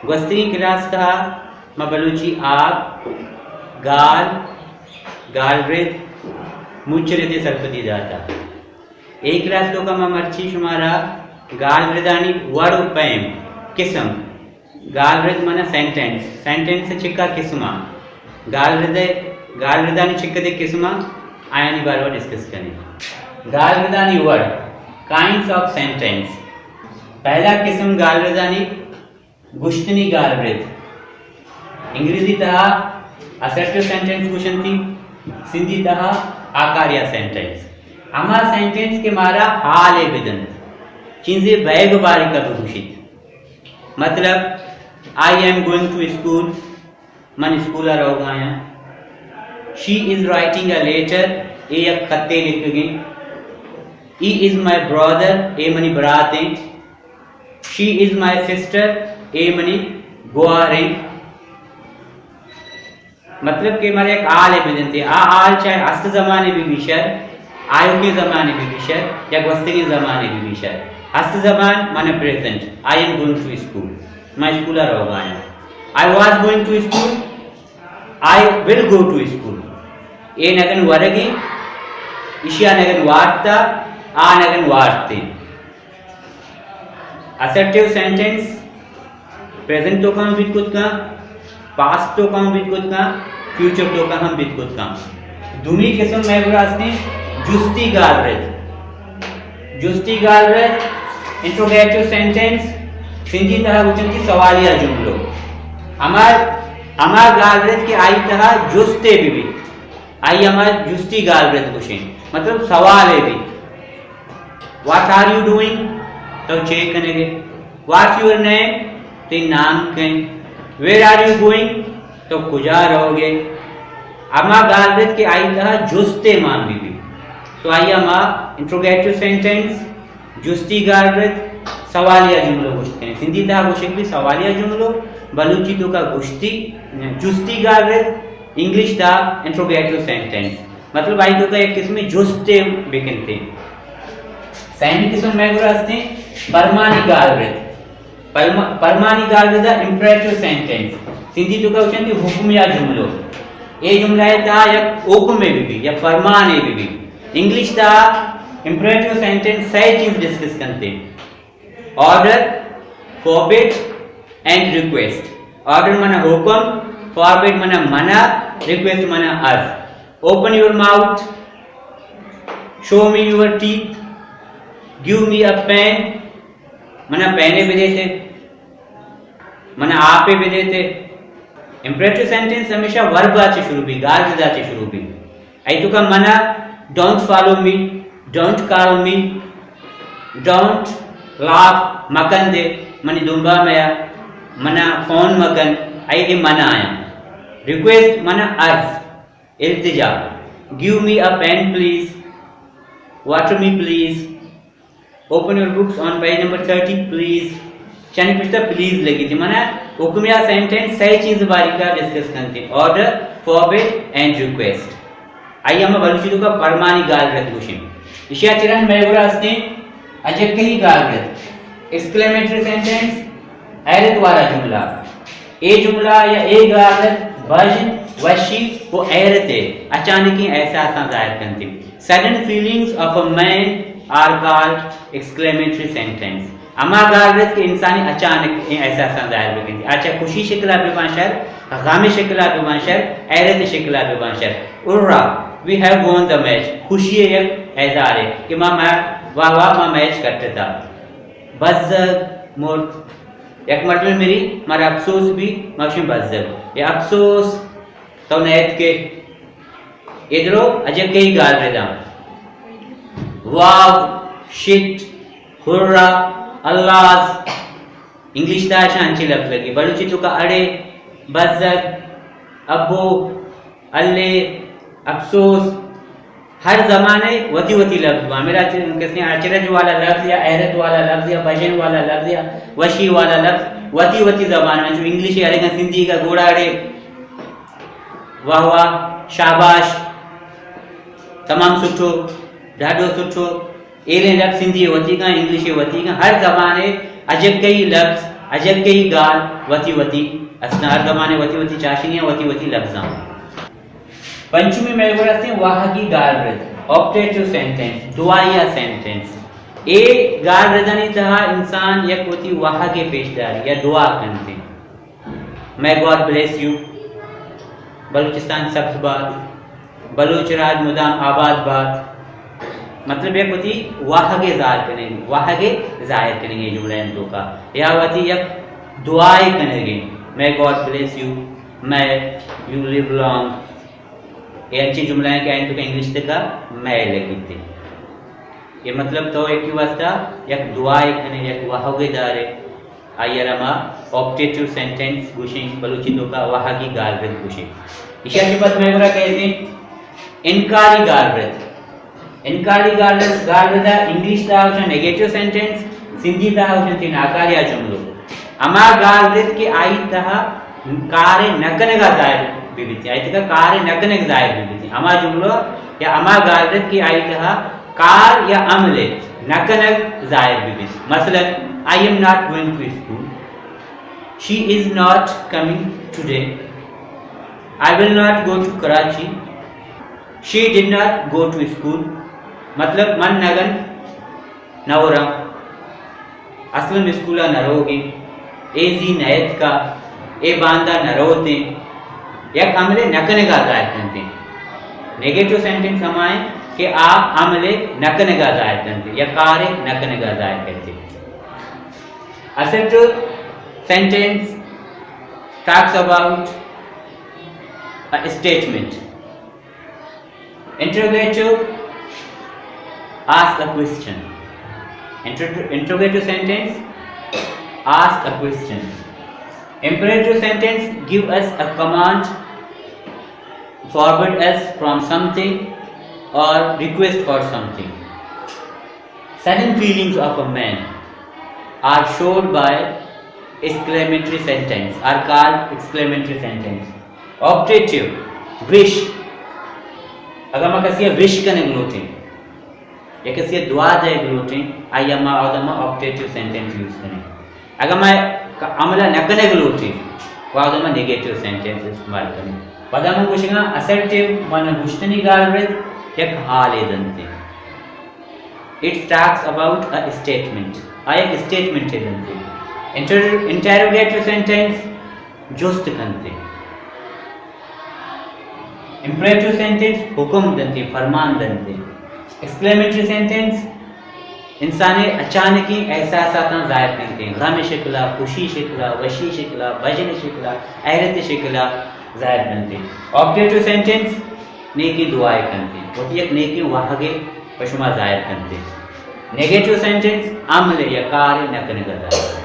گوستگیں کلاس تہا ما بلوچی آب، گال، گالرد، موچ ءِ رد ءِ سرپدی داتا۔ اے کلاس توکا ما مرچی شمارا گالردانی وڑ و پیم، قسم، گالرد مانا سینٹنس، سینٹنس ءِ چکا قسم ءَ، گالرد ءِ، گالردانی چکدے قسم ءَ، آیانی باروا ڈسکس کنیں۔ گالردانی وڑ، کائنڈز آف سینٹنس۔ پہلا قسم گالردانی گوشتنی گالرد۔ انگریزی تہا اسرٹیو سینٹنس گوشنتی، سندھی تہا آکاریا سینٹنس۔ ہما سینٹنس کہ مارا حالے بدنت، چیزے بئیگ بارکا بگوشیت۔ مطلب، I am going to school، من اسکولا روگایاں۔ She is writing a letter، اے یک خطے لکھگیں۔ He is my brother، اے منی براتیں۔ She is my sister، اے منی گواریں۔ مطلب کہ مارا یک حالے بدنتے، آ حال چاہے ہست زمانے بہ بی شر، آیوکیں زمانے بہ بی شر، یا گوستگیں زمانے بہ بی شر۔ ہست زمان مانا present, I am going to school، من اسکولا روگایاں۔ I was going to school، I will go to school۔ اے نگن ورگیں، اشیا نگن وارتا، آ نگن وارتیں۔ اسرٹیو سینٹنس پریزنٹ توکا ہم بیت کت کن، پاسٹ توکا ہم بیت کت کن، فیوچر توکا ہم بیت کت کن۔ دومی قسم مئے گورا ہستیں جستی گالرد۔ جستی گالرد، انٹروگیٹیو سینٹنس، سندھی تہا گوشنتی سوالیہ جملو۔ ہما، ہما گالرد کہ آئی تہا جستے بہ بیت، آئی ہما جستی گالرد گوشیں، مطلب سوالے بیت۔ What are you doing؟ تو چے کنگے؟ What's your name؟ تئی نام کئے؟ Where are you going؟ تو کجا روگے؟ ہما گالرد کہ آئی تہا جستے مان بہ بیت، تو آئی ہما انٹروگیٹیو سینٹنس، جستی گالرد، سوالیہ جملو گوشت کن۔ سندھی تہا گوشگ بی سوالیہ جملو، بلوچی توکا گشتی، جستی گالرد، انگلش تہا انٹروگیٹیو سینٹنس۔ مطلب آئی توکا یک قسمے جستے بکنتے۔ سیمی قسم مئے گورا ہستیں پرمانی گالرد۔ پرما-، پرمانی گالرد، امپریٹیو سینٹنس۔ سندھی توکا گوشنتی حکمیہ جملو۔ اے جملہ ءِ تہا یک حکمے بہ بی، یک فرمانے بہ بی۔ انگلش تہا امپریٹیو سینٹنس سئے چیز ڈسکس کنتے۔ آرڈر، فاربڈ اینڈ ریکویسٹ۔ آرڈر مانا حکم، فاربڈ مانا منع، ریکویسٹ مانا عرض۔ Open your mouth، show me your teeth، give me a pen، منا پینے بدیتے، منا آپے بدیتے۔ امپریٹیو سینٹنس ہمیشہ ورب ءَ چہ شروع بی، گالرد ءَ چہ شروع بی۔ ای توکا منا، don't follow me، don't call me، don't laugh، مکن دے، منی دنبا میا، منا فون مکن، ای اے منا آیا۔ ریکویسٹ منا عرض، التجا۔ Give me a pen please، water me please، Open your books on page number thirty, please. چانی پشتا پلیز لگی تھی۔ منا حکمیہ سینٹنس سئے چیز باریکا ڈسکس کنتے۔ آرڈر، فاربڈ اینڈ ریکویسٹ۔ آئی ہما بلوچی توکا پرمانی گالرد گوشیں۔ اشیا چہ رند مئے گورا ہستیں اجکہی گالرد، ایکسکلیمیٹری سینٹنس، حیرت والا جملہ۔ اے جملہ یا اے گالرد بژن، وشی و حیرت ءِ اچانکیں احساساں ظاہر کنتے۔ Sudden feelings of a man are called exclamatory sentence. ہما گالرد کہ انسانی اچانک ایں احساساں ظاہر بکنتی۔ آ چہ خوشی شکلا بباں شر، غم شکلا بباں شر، حیرت شکلا بباں شر۔ ہرا، we have won the match۔ خوشی ءِ یک اظہارے کہ ما، ما، واہ واہ، ما میچ کٹتا۔ بزگ، مرت۔ یک مردمے مری، مارا افسوس بی، ما گوشیں بزگ۔ اے افسوس، تو نیتکے۔ اے درو اجکہی گالرداں۔ واو، شٹ، ہرا، اللہ، انگلش تہا اشاں انچیں لفظ لگی۔ بلوچی توکا اڑے، بزگ، ابو، الے، افسوس، ہر زبان ءِ وتی وتی لفظ باں۔ میرا چ-، کسے اچرج والا لفظ یا حیرت والا لفظ یا بژن والا لفظ یا وشی والا لفظ وتی وتی زبان ءَ، چو انگلش ءَ اڑے گا، سندھی کا گوڑا اڑے، واہ واہ، شاباش، تمام سٹھو، ڈاڈو سٹھو۔ ایلیں لفظ سندھی ءِ وتیگاں، انگلش ءِ وتیگاں، ہر زبان ءِ اجکہی لفظ اجکئی گال وتی وتی اسنار دمانے، وتی وتی چاشنیاں، وتی وتی لبزاں۔ پنچمی مئے گورا استیں واہگی گالرد، optative sentence، دعائیہ سینٹنس۔ اے گالردانی تہا انسان یک وتی واہگے پیش داری یا دعا کنتے۔ May God bless you، Balochistan سبز بات، بلوچ راج مدام آباد بات۔ مطلب یک وتی واہگے ظاہر کنگ، واہگے ظاہر کنگ اے جملہ انت توکا۔ یا وتی یک دعائے کنگے، May God bless you، May you live long۔ اے انچیں جملہ ہیں کہ آئی توکا انگلش تکا may لگیتے۔ اے مطلب تو یکی واسطہ یک دعائے کنے، یک واہگے دارے، آئی ءَ را ما optative sentence گوشیں، بلوچی توکا واہگی گالرد گوشیں۔ ایشی ءَ چہ پد مئے گورا کئیت انکاری گالرد۔ انکاری گالرد، گالرد ءَ انگلش تہا گوشاں نیگیٹو سینٹنس، سندھی تہا گوشنتی ناکاریا جملو۔ ہما گالرد کہ آئی تہا کار نہ کنگا ظاہر بہ بیت، آئی تہا کار نہ کنگ ظاہر بہ بیت، ہما جملو یا ہما گالرد کہ آئی تہا کار یا عمل نہ کنگ ظاہر بہ بیت۔ مثلاً، I am not going to school، she is not coming today، I will not go to Karachi، she did not go to school۔ مطلب، من نگن نہ وراں۔ اسلم اسکول ءَ نہ روگیں، اے زی نہ اتکا، اے باندا نہ روتیں۔ یک عملے نہ کنگا ظاہر کنتیں۔ نیگیٹو سینٹنس ہمائیں کہ آ عملے نہ کنگا ظاہر کنتیں یا کارے نہ کنگا ظاہر کنتیں۔ Assertive sentence talks about a statement. Interrogative, ask a question. Inter- interrogative sentence, ask a question. Imperative sentence, give us a command, forbid us from something, or request for something. Sudden feelings of a man are showed by exclamatory sentence, are called exclamatory sentence. Optative, wish۔ اگاں ما کسی ءَ وش کنگ لوٹیں یا کسی ءَ دعا دئیگ لوٹیں، آئی ءَ ما اودا ما optative sentence یوز کنیں۔ اگاں ما ک-، عمل ءَ نہ کنگ لوٹیں، گڑا اودا ما نیگیٹو سینٹنس استعمال کنیں۔ پدا من گوشگاں، اسرٹیو مانا گوشتنی گالرد، یک حالے دنتے۔ It talks about a statement۔ آ یک اسٹیٹمنٹے دنتے۔ انٹر-، انٹروگیٹو سینٹنس جست کنتے۔ امپریٹو سینٹنس حکم دنتے، فرمان دنتے۔ ایکسکلیمیٹری سینٹنس انسان ءِ اچانکیں احساساتاں ظاہر کنتے، غم شکلا، خوشی شکلا، وشی شکلا، بژن شکلا، حیرت شکلا ظاہر کنتے۔ آپٹیٹو سینٹنس نیکیں دعائے کنتے، وتی یک نیکیں واہگے پہ شما ظاہر کنتے۔ نیگیٹو سینٹنس عمل یا کار نہ کنگ ءَ ظاہر کنتے۔